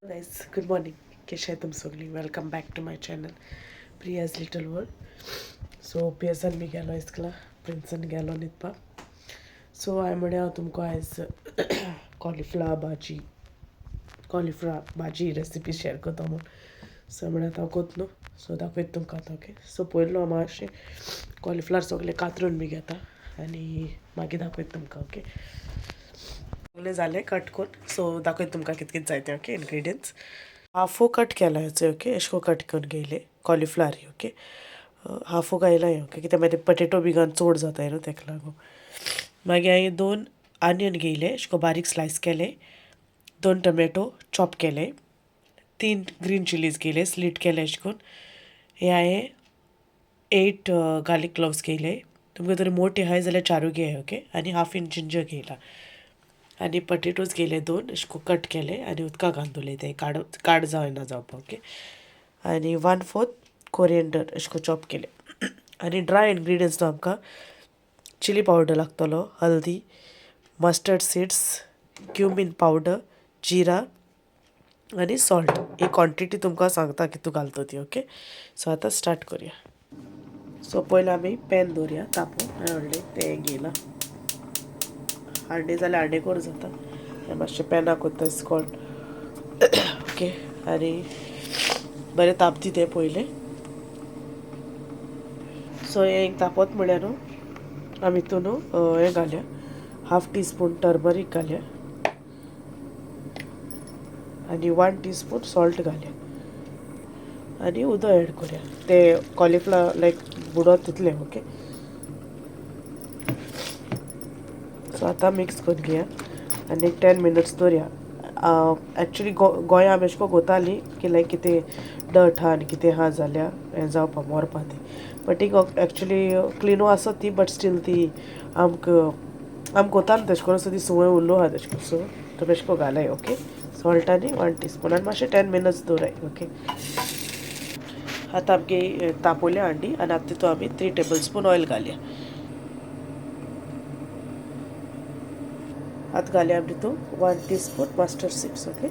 Guys, good morning. कशे तुम सगळीं? Welcome back to my channel Priya's little world. So Pearson बी गेलो इस्कला, प्रिन्सन गेलो न्हिदपाक. सो हांवें म्हणलें हांव तुमकां आयज कॉलिफ्लावर भाजी रेसिपी शेअर करता म्हूण. सो म्हणल्यार हांव कोत न्हू, सो दाखयता तुमकां आतां. ओके, सो पयलो हांव मातशें कॉलिफ्लावर सगळें कातरून बी घेता आनी मागीर दाखयता तुमकां. ओके, सगळें जालें कट करून. सो दाखयता तुमकां कितें कितें जाय तें. ओके, इन्ग्रिडियंट्स हाफू कट केला हेचो. ओके, अशें करून कट करून घेयले कॉलिफ्लावर. ओके, हाफू घायला. ओके, कित्याक मागीर पटेटो बी घालून चड जाता न्हू, तेका लागून. मागीर हांवें 2 आनियन घेयले, अशें करून बारीक स्लायस केले. 2 टोमॅटो चॉप केले. 3 ग्रीन चिलीज घेयले, स्लीट केले अशें करून. हे हांवें 8 गार्लीक क्लोव्स घेयले. तुमकां जर मोटे आहाय जाल्यार 4 घेयाय. ओके, आनी हाफ इंच जिंजर घेयला. आनी पटेटोज घेयले 2, अशें करून कट केले आनी उदकाक घालून दवरले ते काड काड जायना जावपाक. ओके, आनी 1/4 कोरियंडर अशें करून चॉप केले. आनी ड्राय इन्ग्रिडियंट्स न्हू आमकां चिली पावडर लागतलो, हल्दी, मस्टर्ड सीड्स, क्युमीन पावडर, जिरा आनी सॉल्ट. ही क्वॉन्टिटी तुमकां सांगता कितू घालतो ती. ओके, सो आतां स्टार्ट करुया. सो पयलीं आमी पॅन दवरया तापोवंक. हांवें व्हडलें तें घेयलां, हांडे जाल्यार हांडे करूं जाता, मातशें पॅनाक कोत्ता इस्कॉल्ड. ओके, आनी बरें तापती तें पयलें. सो हें एक तापत म्हळ्यार न्हू आमी हितून न्हू हें घालया, हाफ टी स्पून टर्मरीक घालया आनी 1 टी स्पून सॉल्ट घालया आनी उदक एड करुया ते कॉलिफ्लावर लायक बुडत तितलें. ओके, सो आतां मिक्स करून घेया आनी एक 10 मिनट्स दवरया. एक्चुली गोंया आमी अशें करून कोतालीं की लायक कितें डर्ट आहा आनी कितें आहा जाल्यार हें जावपा मरपा ती, बट एक एक्चुली क्लिनू आसत ती, बट स्टील ती आमकां आम कोता न्हू तशें करून. सो ती संवय उरलो आहा तशें करून. सो तुमी अशें करून घालाय. ओके, सॉल्ट आनी 1 टी स्पून आनी मातशें 10 मिनट्स दवराय. ओके, आतां आमगे तापोवल्या हांडी आनी आतां तितूंत आमी 3 टेबल स्पून ऑयल घालया. आतां घालया आमी तितूंत 1 teaspoon mustard seeds. Okay,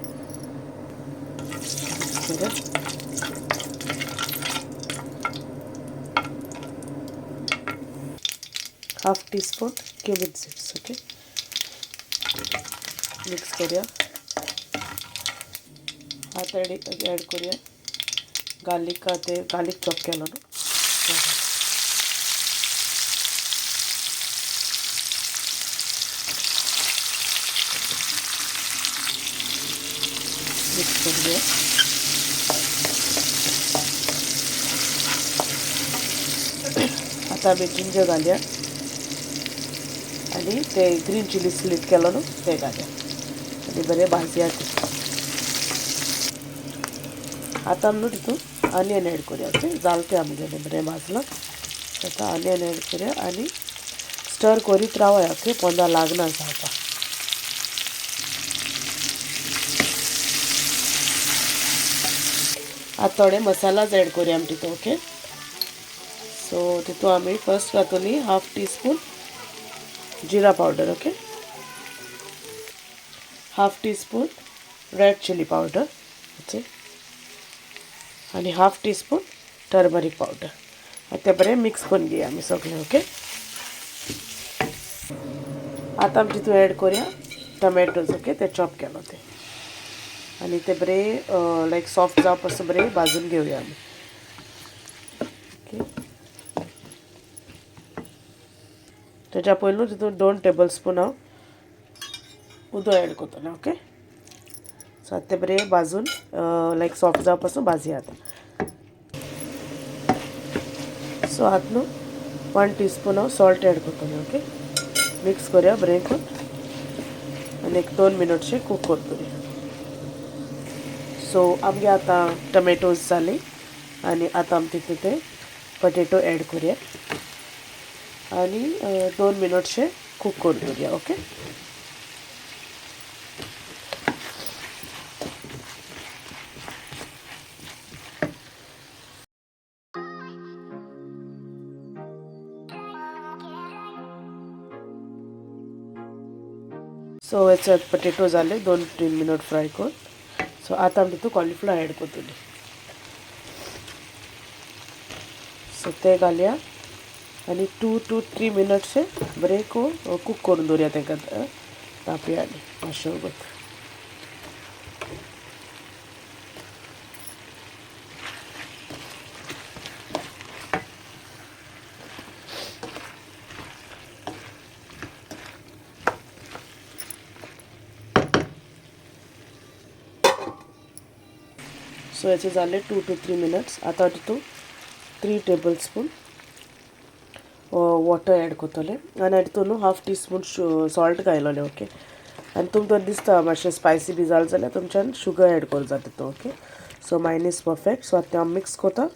half teaspoon cumin seeds. Okay, mix करुया. आतां एड करुया गार्लीक, ते गार्लीक चॉप केलो न्हू. मिक्स करुया. आतां आमी जिंजर घालया आनी ते ग्रीन चिली स्लिट केलो न्हू ते घालया आनी बरें भाजया ते. आतां आमी न्हू तितून आनियन एड करुया. ओके, जालें तें आमगेलें बरें भाजलां. आतां आनियन एड करुया आनी स्टर करीत रावया. ओके, पोंदा लागना जावपाक. आतां थोडे मसालाज एड करुया आमी तितून. ओके, सो तितून आमी फर्स्ट घातली हाफ टी स्पून जिरा powder. Okay, half teaspoon red chilli powder. Okay, आनी half tea spoon turmeric powder. आतां तें बरें मिक्स करून घेया आमी सगळें. ओके, आतां आमी तितून एड करुया टमॅटोज. ओके, ते चॉप केलो ते आनी ते बरें लायक सॉफ्ट जावपा पासून बरें भाजून घेवया आमी. ओके, तेज्या पयलू तितून 2 टेबल स्पून हांव उदक एड करतलें. ओके, सो आतां तें बरें भाजून लायक सॉफ्ट जावपा पासून भाजया आतां. सो आतां न्हू 1 टी स्पून हांव सॉल्ट एड करतलें. ओके, मिक्स करुया बरें करून आनी एक 2 मिनटशें कूक करतलें. सो आमगे आतां टमॅटोज जाले आनी आतां आमी तितून ते पटेटो एड करुया आनी 2 मिनटशें कूक करून दवरया. ओके, सो हेचे पटेटो जाले 2-3 मिनट फ्राय कर. सो आतां आमी तितून कॉलिफ्लावर एड करतली. सो ते घालया आनी 2 to 3 minutes बरें कूक करून दवरया तांकां तापया आनी मातशें वगत. सो हेचे जाले 2 to 3 minutes. आतां तितून 3 टेबल स्पून वॉटर एड करतले आनी तितून न्हू हाफ टी स्पून सॉल्ट घायलोले ओके. आनी तुमकां दिसता मातशें स्पायसी बी जालें जाल्यार तुमच्यान शुगर एड करूं जाता तितून okay. So mine is perfect. So आतां हांव मिक्स करता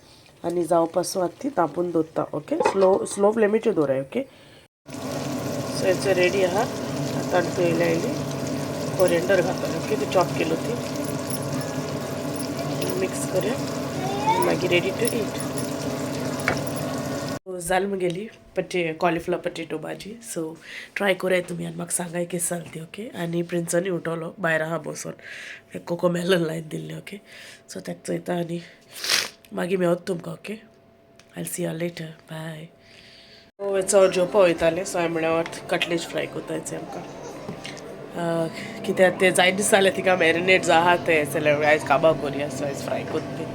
आनी जावपासून आतां ती तापून दवरता ओके. स्लो स्लो फ्लेमीचेर दवराय ओके. सो हेचे रेडी आहा. आतां तितून इल्लें इल्ली कोरिएंडर घातले ओके, ती चॉप केलो ती मिक्स करूया मागीर रेडी टू ईट. जाल म्हगेली कॉलिफ्लावर पटेटो भाजी. सो ट्राय कराय तुमी आनी म्हाका सांगाय केस जाल ती ओके. आनी प्रिन्सनूय उठलो भायर आहा बसोन, कोको मेलन लायन दिल्लें ओके. सो ताका चोयता आनी मागीर मेवता तुमकां okay. I see you later, bye. हेचो जेवपा वयतालें. सो हांवें म्हळ्यार कटलेट फ्राय करता हेचे आमकां कित्याक ते जाय दीस जालें तिका मॅरिनेट आहा ते जाल्यार आयज काबार करुया. सो आयज फ्राय करता.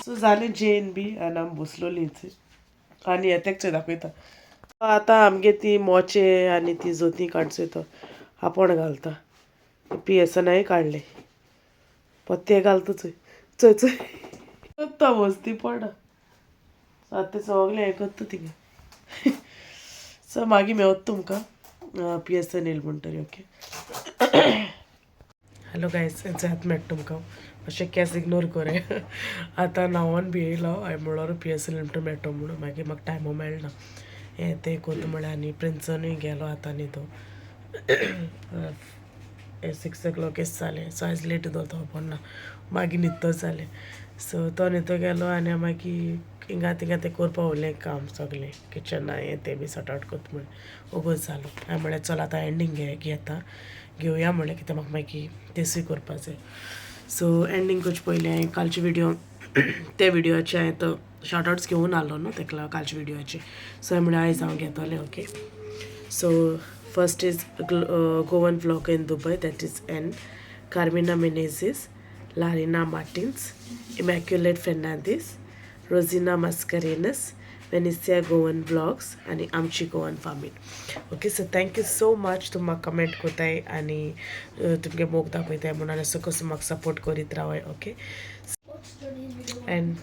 सो जालें जेन बी आनी आमी बसलोलींच आनी येतेक दाखयता. आतां आमगे ती मोचे आनी ती जोतीं काडचो तो आपोण घालता. पी एस एनाय काडले पत्ते घालता चोय चोय चोय करता मस्ती पडना. सो आतां ते सगळें हें करता थिंगा. सो मागीर मेवता तुमकां पी एस एन येयल म्हणटरी ओके. हॅलो गायज, हेंचो हात मेळटा तुमकां. मातशें केंस इग्नोर कोराय. आतां न्हांवोन बी येयलो हांवें म्हणलो पी एस एन म्हणटा मेळटो म्हणून, मागीर म्हाका टायमू मेळना हें तें कोता म्हळ्यार. आनी प्रिन्सनूय गेलो आतां न्ही तो 6 o'clock येस जालें. सो आयज लेट दवरता पडना मागीर न्हिदतो जालें. सो तो न्हिदो गेलो आनी मागीर हिंगा थिंगा तें करपा उरलें काम सगळें किचना हें तें बी सॉर्ट आवट करता म्हळ्यार वोगोत जालो. हांवें म्हळ्यार चल आतां एंडींग घेता घेवया म्हणलें कित्याक म्हाका मागीर तेसूय करपा जाय. सो एंडींग करचे पयलीं हांवें कालचे व्हिडियो ते व्हिडियोचे हांवें तो शॉर्ट आउट्स घेवन आसलो न्हू तेका लागून कालच्या व्हिडियोचे. सो हांवें म्हळ्यार आयज हांव घेतलें okay. So first is Goan vlog in Dubai, that is N Carmina Menezes, Larina Martins, Immaculate Fernandes, Rosina Mascarenhas, Venicia Goan vlogs आनी आमची Goan farming okay. So thank you so much तुमी म्हाका comment करताय आनी तुमगे मोग दाखयताय म्हणून आनी असो कसो म्हाका सपोर्ट करीत रावाय ओके. एंड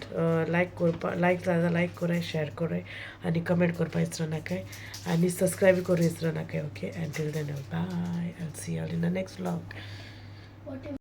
लायक करपा लायक जाल्यार लायक कराय, शेअर कराय आनी कमेंट करपा विसरो नाकाय आनी सबस्क्रायब करूं विसरो नाकाय okay. And till then bye, I see you all in the next vlog. What?